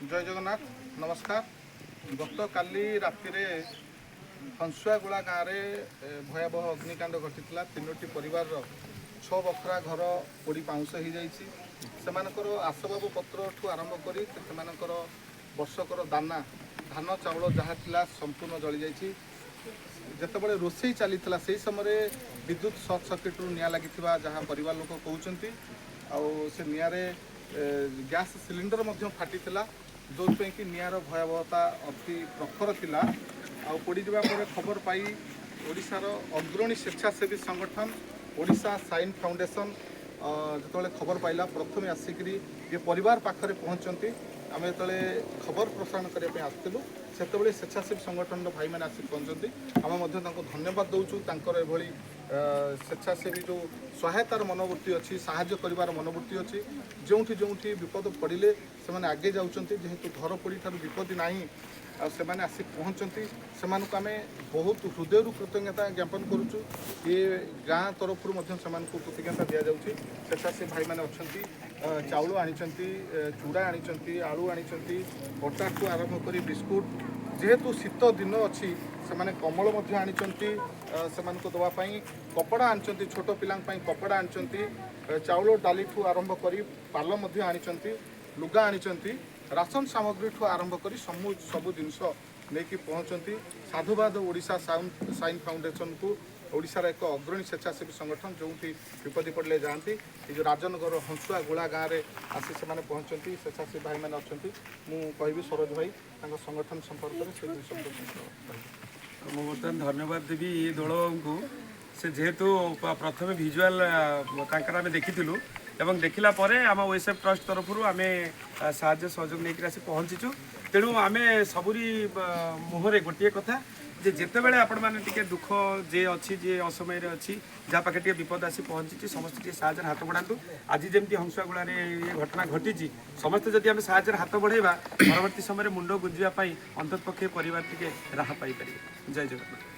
ଜୟ ଜଗନ୍ନାଥ, ନମସ୍କାର। ଗତକାଲି ରାତିରେ ହଂସୁଆଗୋଳା ଗାଁରେ ଭୟାବହ ଅଗ୍ନିକାଣ୍ଡ ଘଟିଥିଲା। ତିନୋଟି ପରିବାରର ଛଅ ବଖରା ଘର ପୋଡ଼ି ପାଉଁଶ ହୋଇଯାଇଛି। ସେମାନଙ୍କର ଆସବାବପତ୍ରଠୁ ଆରମ୍ଭ କରି ସେମାନଙ୍କର ବର୍ଷକର ଦାନା, ଧାନ, ଚାଉଳ ଯାହା ଥିଲା, ସମ୍ପୂର୍ଣ୍ଣ ଜଳିଯାଇଛି। ଯେତେବେଳେ ରୋଷେଇ ଚାଲିଥିଲା, ସେହି ସମୟରେ ବିଦ୍ୟୁତ ସର୍ଟ ସର୍କିଟ୍ରୁ ନିଆଁ ଲାଗିଥିବା ଯାହା ପରିବାର ଲୋକ କହୁଛନ୍ତି। ଆଉ ସେ ନିଆଁରେ ଗ୍ୟାସ୍ ସିଲିଣ୍ଡର ମଧ୍ୟ ଫାଟିଥିଲା, ଯେଉଁଥିପାଇଁ କି ନିଆଁର ଭୟାବହତା ଅତି ପ୍ରଖର ଥିଲା। ଆଉ ପୋଡ଼ିଯିବା ପରେ ଖବର ପାଇ ଓଡ଼ିଶାର ଅଗ୍ରଣୀ ସ୍ୱେଚ୍ଛାସେବୀ ସଂଗଠନ ଓଡ଼ିଶା ସାଇନ୍ ଫାଉଣ୍ଡେସନ୍ ଯେତେବେଳେ ଖବର ପାଇଲା, ପ୍ରଥମେ ଆସିକରି ଏ ପରିବାର ପାଖରେ ପହଞ୍ଚନ୍ତି। ଆମେ ଯେତେବେଳେ ଖବର ପ୍ରସାରଣ କରିବା ପାଇଁ ଆସିଥିଲୁ, ସେତେବେଳେ ସ୍ୱେଚ୍ଛାସେବୀ ସଂଗଠନର ଭାଇମାନେ ଆସି ପହଞ୍ଚନ୍ତି। ଆମେ ମଧ୍ୟ ତାଙ୍କୁ ଧନ୍ୟବାଦ ଦେଉଛୁ। ତାଙ୍କର ଏଭଳି ସ୍ୱେଚ୍ଛାସେବୀ ଯେଉଁ ସହାୟତାର ମନୋବୃତ୍ତି ଅଛି, ସାହାଯ୍ୟ କରିବାର ମନୋବୃତ୍ତି ଅଛି, ଯେଉଁଠି ଯେଉଁଠି ବିପଦ ପଡ଼ିଲେ ସେମାନେ ଆଗେ ଯାଉଛନ୍ତି। ଯେହେତୁ ଘର ପୋଡ଼ି ଠାରୁ ବିପତ୍ତି ନାହିଁ, ଆଉ ସେମାନେ ଆସି ପହଞ୍ଚନ୍ତି। ସେମାନଙ୍କୁ ଆମେ ବହୁତ ହୃଦୟରୁ କୃତଜ୍ଞତା ଜ୍ଞାପନ କରୁଛୁ। ଏ ଗାଁ ତରଫରୁ ମଧ୍ୟ ସେମାନଙ୍କୁ କୃତଜ୍ଞତା ଦିଆଯାଉଛି। ସ୍ୱେଚ୍ଛାସେବୀ ଭାଇମାନେ ଅଛନ୍ତି, ଚାଉଳ ଆଣିଛନ୍ତି, ଚୁଡ଼ା ଆଣିଛନ୍ତି, ଆଳୁ ଆଣିଛନ୍ତି, ଅଟାଠୁ ଆରମ୍ଭ କରି ବିସ୍କୁଟ। ଯେହେତୁ ଶୀତ ଦିନ ଅଛି, ସେମାନେ କମ୍ବଳ ମଧ୍ୟ ଆଣିଛନ୍ତି ସେମାନଙ୍କୁ ଦେବା ପାଇଁ। କପଡ଼ା ଆଣିଛନ୍ତି, ଛୋଟ ପିଲାଙ୍କ ପାଇଁ କପଡ଼ା ଆଣିଛନ୍ତି। ଚାଉଳ ଡାଲିଠୁ ଆରମ୍ଭ କରି ପାଲ ମଧ୍ୟ ଆଣିଛନ୍ତି, ଲୁଗା ଆଣିଛନ୍ତି, ରାସନ ସାମଗ୍ରୀଠୁ ଆରମ୍ଭ କରି ସବୁ ସବୁ ଜିନିଷ ନେଇକି ପହଞ୍ଚନ୍ତି। ସାଧୁବାଦ ଓଡ଼ିଶା ସାଇନ୍ ଫାଉଣ୍ଡେସନକୁ, ଓଡ଼ିଶାର ଏକ ଅଗ୍ରଣୀ ସ୍ୱେଚ୍ଛାସେବୀ ସଂଗଠନ, ଯେଉଁଠି ବିପତ୍ତି ପଡ଼ିଲେ ଯାଆନ୍ତି। ଏ ଯେଉଁ ରାଜନଗର ହଂସୁଆ ଗୋଳା ଗାଁରେ ଆସି ସେମାନେ ପହଞ୍ଚନ୍ତି। ସ୍ୱେଚ୍ଛାସେବୀ ଭାଇମାନେ ଅଛନ୍ତି। ମୁଁ କହିବି, ସରୋଜ ଭାଇ ତାଙ୍କ ସଂଗଠନ ସମ୍ପର୍କରେ ସେ ଦୁଇ ଶବ୍ଦ କହିବେ। ମୁଁ ବର୍ତ୍ତମାନ ଧନ୍ୟବାଦ ଦେବି ଦୋଳବାବୁଙ୍କୁ। ସେ ଯେହେତୁ ପ୍ରଥମେ ଭିଜୁଆଲ ତାଙ୍କର ଆମେ ଦେଖିଥିଲୁ ଏବଂ ଦେଖିଲା ପରେ ଆମ ଓଏସ୍ଏଫ୍ ଟ୍ରଷ୍ଟ ତରଫରୁ ଆମେ ସାହାଯ୍ୟ ସହଯୋଗ ନେଇକରି ଆସି ପହଞ୍ଚିଛୁ। ତେଣୁ ଆମେ ସବୁରି ମୁହଁରେ ଗୋଟିଏ କଥା ଯେ ଯେତେବେଳେ ଆପଣମାନେ ଟିକେ ଦୁଃଖ ଯିଏ ଅଛି, ଯିଏ ଅସମୟରେ ଅଛି, ଯାହା ପାଖରେ ଟିକେ ବିପଦ ଆସି ପହଞ୍ଚିଛି, ସମସ୍ତେ ଟିକେ ସାହାଯ୍ୟରେ ହାତ ବଢ଼ାନ୍ତୁ। ଆଜି ଯେମିତି ହଂସୁଆଗୁଳାରେ ଇଏ ଘଟଣା ଘଟିଛି, ସମସ୍ତେ ଯଦି ଆମେ ସାହାଯ୍ୟରେ ହାତ ବଢ଼ାଇବା, ପରବର୍ତ୍ତୀ ସମୟରେ ମୁଣ୍ଡ ଗୁଞ୍ଜିବା ପାଇଁ ଅନ୍ତତଃ ପକ୍ଷେ ପରିବାର ଟିକେ ରାହା ପାଇପାରିବେ। ଜୟ ଜଗନ୍ନାଥ।